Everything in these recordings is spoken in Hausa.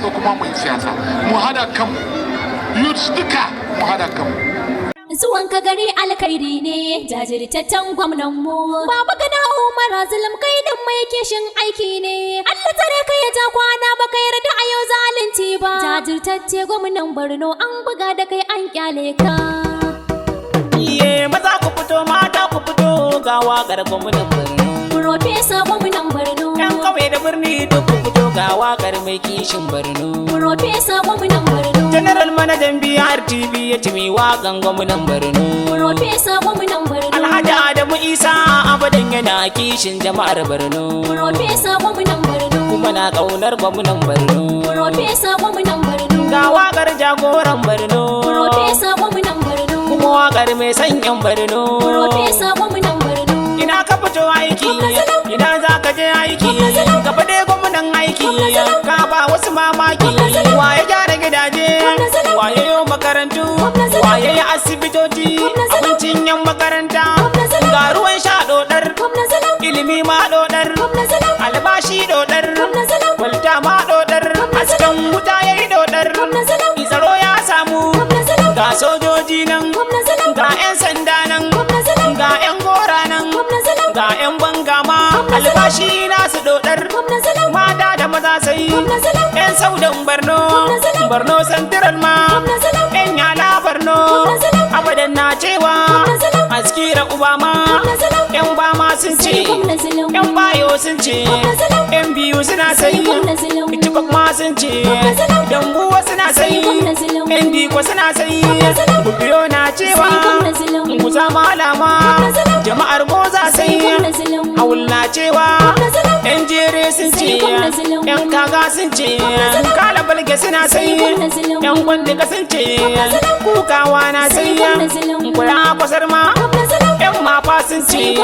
zo kuma mu yi siyasa. Mu hada kanmu, youths duka, mu hada kanmu. Zuwan ka gari alkhairi ne, jajirtaccen gwamnan mu. Baba Gana Umar Zulum, kai din mai kishin aiki ne. Allah tsare ka ya ja kwana, baka yarda a yau zalunci ba. Jajirtacce gwamnan Borno, an buga da kai an kyale ka. Iye, maza ku fito, mata ku fito, ga waƙar gwamnan Borno. Profesa gwamnan Borno. Yan ƙauye da birni duk ku fito, ga waƙar mai kishin Borno. Profesa gwamnan Borno. General manajan BRTV ya ci mai waƙan gwamnan Borno. Profesa gwamnan Borno. Alhaji Adamu Isa abadan yana kishin jama'ar Borno. Profesa gwamnan Borno. Kuma na ƙaunar gwamnan Borno. Profesa gwamnan Borno. Ga waƙar jagoran Borno. Profesa gwamnan Borno. Kuma waƙar mai son 'yan Borno. Profesa gwamnan Borno. Ina ka fito aiki, ina za ka je aiki, gaba dai gwamnan aiki, ka ba wasu mamaki. Waye gyara gidaje, waye yo makarantu, waye ya asibitoci, abincin yan makaranta, ga ruwan sha dodar, ilimi ma dodar, albashi dodar, kwalta ma dodar, hasken wuta yayi dodar, tsaro ya samu, ga sojoji nan, ga 'yan sanda nan, ga 'yan gora nan, ga 'yan banga ma, albashi nasu dodar, mata da maza sai 'yan saudan Borno, Borno Central ma, 'yan yala Borno, abadan na cewa askira Ubama, 'yan Bama sun ce, 'yan Bayo sun ce, 'yan Biyu suna sai, Chibok ma sun ce, Dambuwa suna sai, 'yan Dikwa suna sai, Gubiyo na cewa Guza malama, jama'ar Goza sai, Hawul na cewa, 'yan Jere sun ce, 'yan Kaga sun ce, Kala Balge suna sai, 'yan Kwandiga sun ce, Kukawa na sai, Kura Kwasar ma, 'yan Mafa sun ce,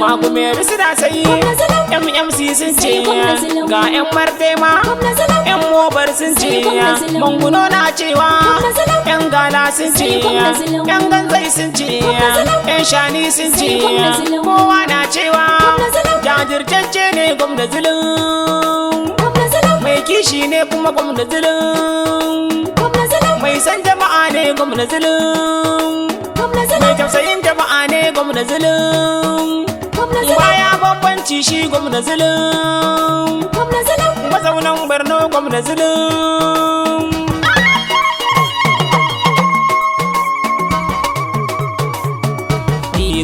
Magumeri suna sai, MMC sun ce, ga 'yan Marte ma, 'yan Mobar sun ce, Manguno na cewa, 'yan Gala sun ce, 'yan Ganzai sun ce, 'yan Shani sun ce, kowa na cewa jajirtacce ne gwamna Zulum, mai kishi ne kuma gwamna Zulum, mai san jama'a ne gwamna Zulum, mai tausayin jama'a ne gwamna Zulum, baya bambanci shi gwamna Zulum, mazaunan Borno, gwamna Zulum.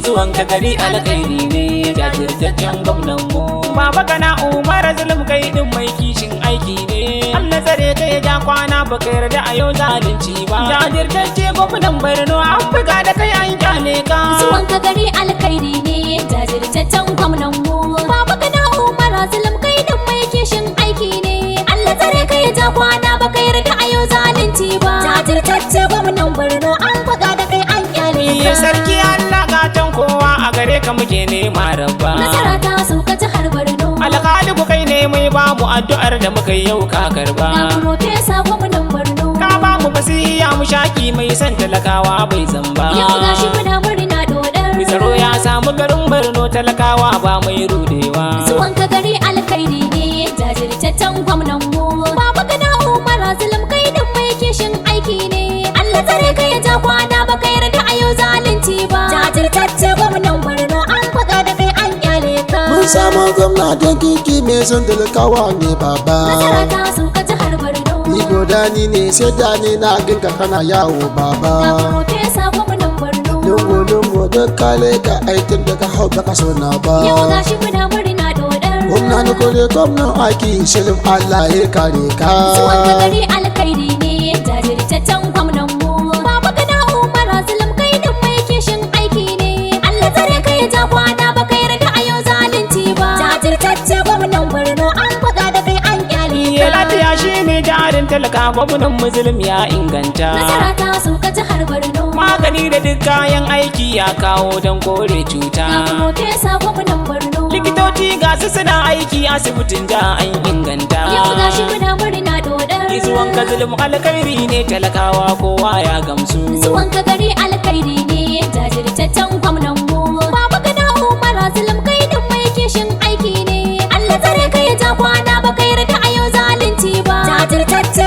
Zuwan ka gari alkhairi ne, jajirtaccen gwamnan mu. Baba Gana Umar Zulum, kai din mai kishin aiki ne. Allah tsare ka ya ja kwana, baka yarda a yau zalunci ba. Jajirtacce gwamnan Borno, an buga da kai an kyale ka. Zuwan ka gari alkhairi ne, jajirtaccen gwamnan mu. Baba Gana Umar Zulum, kai din mai kishin aiki ne. Allah tsare ka ya ja kwana, baka yarda a yau zalunci ba. Jajirtacce gwamnan Borno, an buga da kai an kyale Iye ka. Sarki Allah, gatan kowa, a gare ka muke nema rabba. Nasara ta sauka jihar Borno. Alƙali ku kai ne mai bamu, addu'ar da muka yi yau ka karba. Ga Profesa gwamnan Borno. Ka ba mu basiya mu shaki, mai son talakawa bai zamba. Yau gashi muna murna dodar. Mai tsaro ya samu garin Borno, talakawa ba mai rudewa. Zuwan ka gari alkhairi ne, jajirtaccen gwamnan mu. Baba Gana Umar Zulum, kai din mai kishin aiki ne. Allah tsare ka ya ja kwana, baka yarda a yau zalunci ba. Jajirtacce gwamnan Borno, an buga da kai an kyale ka. Mun samu gwamna don kiki, mai son talakawa ne baba. Nasara ta sauka jihar Borno. Ni godani ne sai da ni na ganka kana yawo baba. Ga Profesa gwamnan Borno. Lungu lungu duk kale ka aikin da ka hau baka so na ba. Yau gashi muna murna dodar. Gwamna na kore, gwamnan aiki shirin, Allah ya kare ka. Zuwan ka gari alkhairi ne, jajirtaccen gwamnan mu. Baba Gana Umar Zulum, kai din mai kishin aiki ne. Allah tsare ka ya ja kwana, baka yarda a yau zalunci ba. Jajirtacce gwamnan Borno, an buga da kai an kyale Iye ka. Lafiya shine jarin talaka, gwamnan Muslim ya inganta. Nasara ta sauka jihar Borno. Magani da duk kayan aiki ya kawo don kore cuta. Ga Profesa gwamnan Borno. Likitoci ga su suna aiki, asibitin ja an inganta. Yau gashi muna murna dodar. Zuwan ka Zulum alkhairi ne, talakawa kowa ya gamsu. Zuwan ka gari alkhairi ne, jajirtaccen gwamnan mu. Baba Gana Umar Zulum, kai din mai kishin aiki ne. Allah tsare ka ya ja kwana, baka yarda a yau zalunci ba. Jajirtacce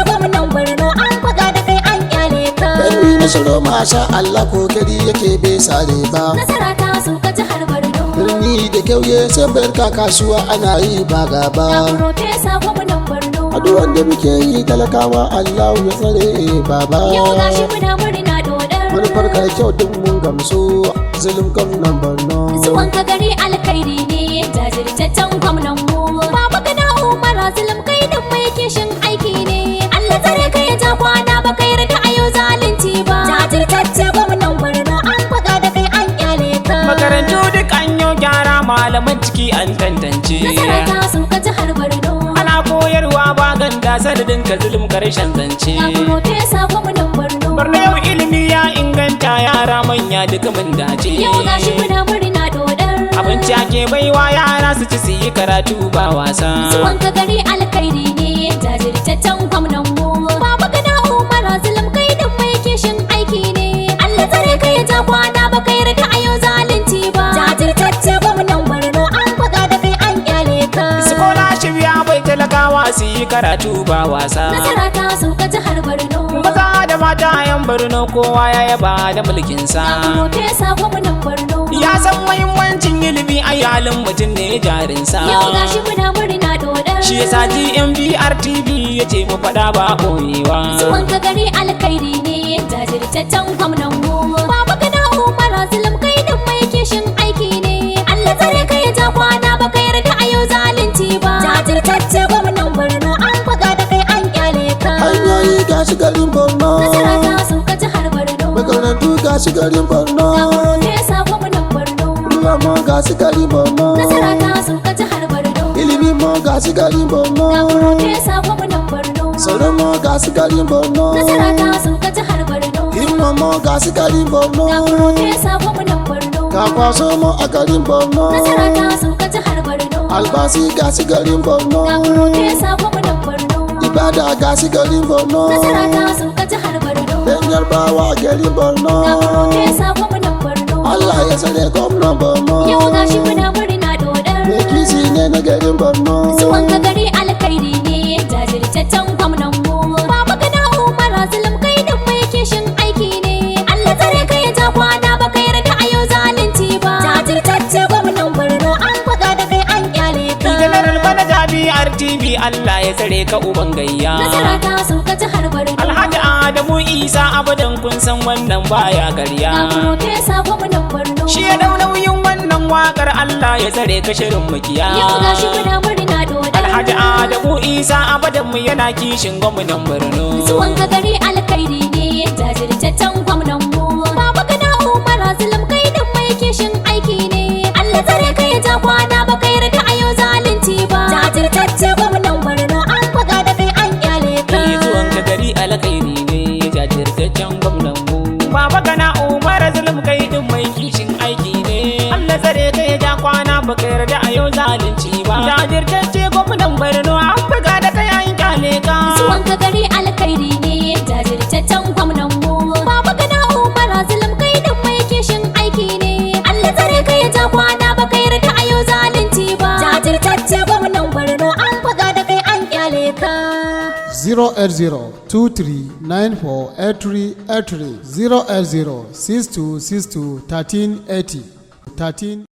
Gwamna Ciroma sha Allah kokari yake bai sare ba. Nasara ta sauka jihar Borno. Birni da kyauye sai barka, kasuwa ana yi ba gaba. Ga Profesa gwamnan Borno. Addu'an da muke yi talakawa, Allah ya tsare baba. Yau gashi muna murna dodar. Manufar ka kyau, duk mun gamsu, Zulum gwamnan Borno. Zuwan ka gari alkhairi ne, jajirtaccen gwamnan mu. Baba Gana Umar Zulum, kai din mai kishin aiki ne. Allah tsare ka ya ja kwana, baka yarda a yau zalunci ba. Jajirtacce gwamnan Borno, an faɗa da kai an kyale ka. Makarantu duk an yi gyara, malaman ciki an tantance. Nasara ta sauka jihar Borno. Ana koyarwa ba ganda, sanadin ka Zulum, karshen zance. Ga Profesa gwamnan Borno. Borno yau ilimi ya inganta, yara manya duka mun dace. Yau gashi muna murna dodar. Abinci ake baiwa yara su ci su yi karatu ba wasa. Zuwan ka gari alkhairi ne, jajirtaccen gwamnan mu. Baba Gana Umar Zulum, kai din mai kishin aiki ne. Allah tsare ka ya ja kwana, baka yarda a yau zalunci ba. Jajirtacce gwamnan Borno, an faɗa da kai an kyale ka. Scholarship ya bai talakawa su yi karatu ba wasa. Nasara ta sauka jihar Borno. Maza da mata yan Borno kowa ya yaba da mulkinsa. Ga Profesa gwamnan Borno. Ya san muhimmancin ilimi a halin mutum ne jarinsa. Yau gashi muna murna dodar. Shi yasa GMBR TV ya ce mu faɗa ba ɓoyewa. Zuwan ka gari alkhairi ne, jajirtaccen gwamnan mu. Baba Gana Umar Zulum, kai din mai kishin aiki ne. Allah tsare ka ya ja kwana, baka yarda a yau zalunci ba. Jajirtacce gwamnan Borno, an faɗa da kai an kyale ka. Hanyoyi ga shi garin Borno. Nasara ta sauka jihar Borno. Makarantu ga shi garin Borno. Ga Profesa gwamnan Borno. Ruwa mo ga shi garin Borno. Nasara ta sauka jihar Borno. Ilimi mo ga shi garin Borno. Ga Profesa gwamnan Borno. Tsaro mo ga shi garin Borno. Nasara ta sauka jihar Borno. Himma mo ga shi garin Borno. Ga Profesa gwamnan Borno. Ga kwaso mo a garin Borno. Nasara ta sauka jihar Borno. Albasi ga shi garin Borno. Ga Profesa gwamnan Borno. Ibada ga shi garin Borno. Nasara ta sauka jihar Borno. Yan Yarbawa garin Borno. Ga Profesa gwamnan Borno. Allah ya tsare gwamnan Borno. Yau gashi muna murna dodar. Mai kishi ne na garin Borno. Zuwan ka gari alkhairi ne, jajirtaccen gwamnan mu. Baba Gana Umar Zulum, kai din mai kishin aiki ne. Allah tsare ka ya ja kwana, baka yarda a yau zalunci ba. Jajirtacce gwamnan Borno, an faɗa da kai an kyale ka. General Manager BRTV, Allah ya tsare ka uban gayya. Nasara ta sauka jihar Borno. Alhaji Adamu Isa Abadan, kun san wannan baya karya. Ga Profesa gwamnan Borno. Shi ya dau nauyin wannan wakar, Allah ya tsare ka shirin mukiya. Yau gashi muna murna dodar. Alhaji Adamu Isa Abadan mu yana kishin gwamnan Borno. Zuwan ka gari alkhairi ne, jajirtaccen gwamnan mu. Baba Gana Umar Zulum, kai din mai kishin aiki ne. Allah tsare ka ya ja kwana, baka yarda a yau zalunci ba. Jajirtacce gwamnan Borno, an faɗa da kai an kyale ka. Eh, zuwan ka gari alkhairi ne, jajirtaccen gwamnan mu. Baba Gana Umar Zulum, kai din mai kishin aiki ne. Allah tsare ka ya ja kwana, baka yarda a yau zalunci ba. Jajirtacce gwamnan Borno, an buga da kai an kyale ka. Zuwan ka gari alkhairi ne, jajirtaccen gwamnan mu. Baba Gana Umar Zulum, kai din mai kishin aiki ne. Allah tsare ka ya ja kwana, baka yarda a yau zalunci ba. Jajirtacce gwamnan Borno, an faɗa da kai an kyale ka. 08023948383, 08062621380 13.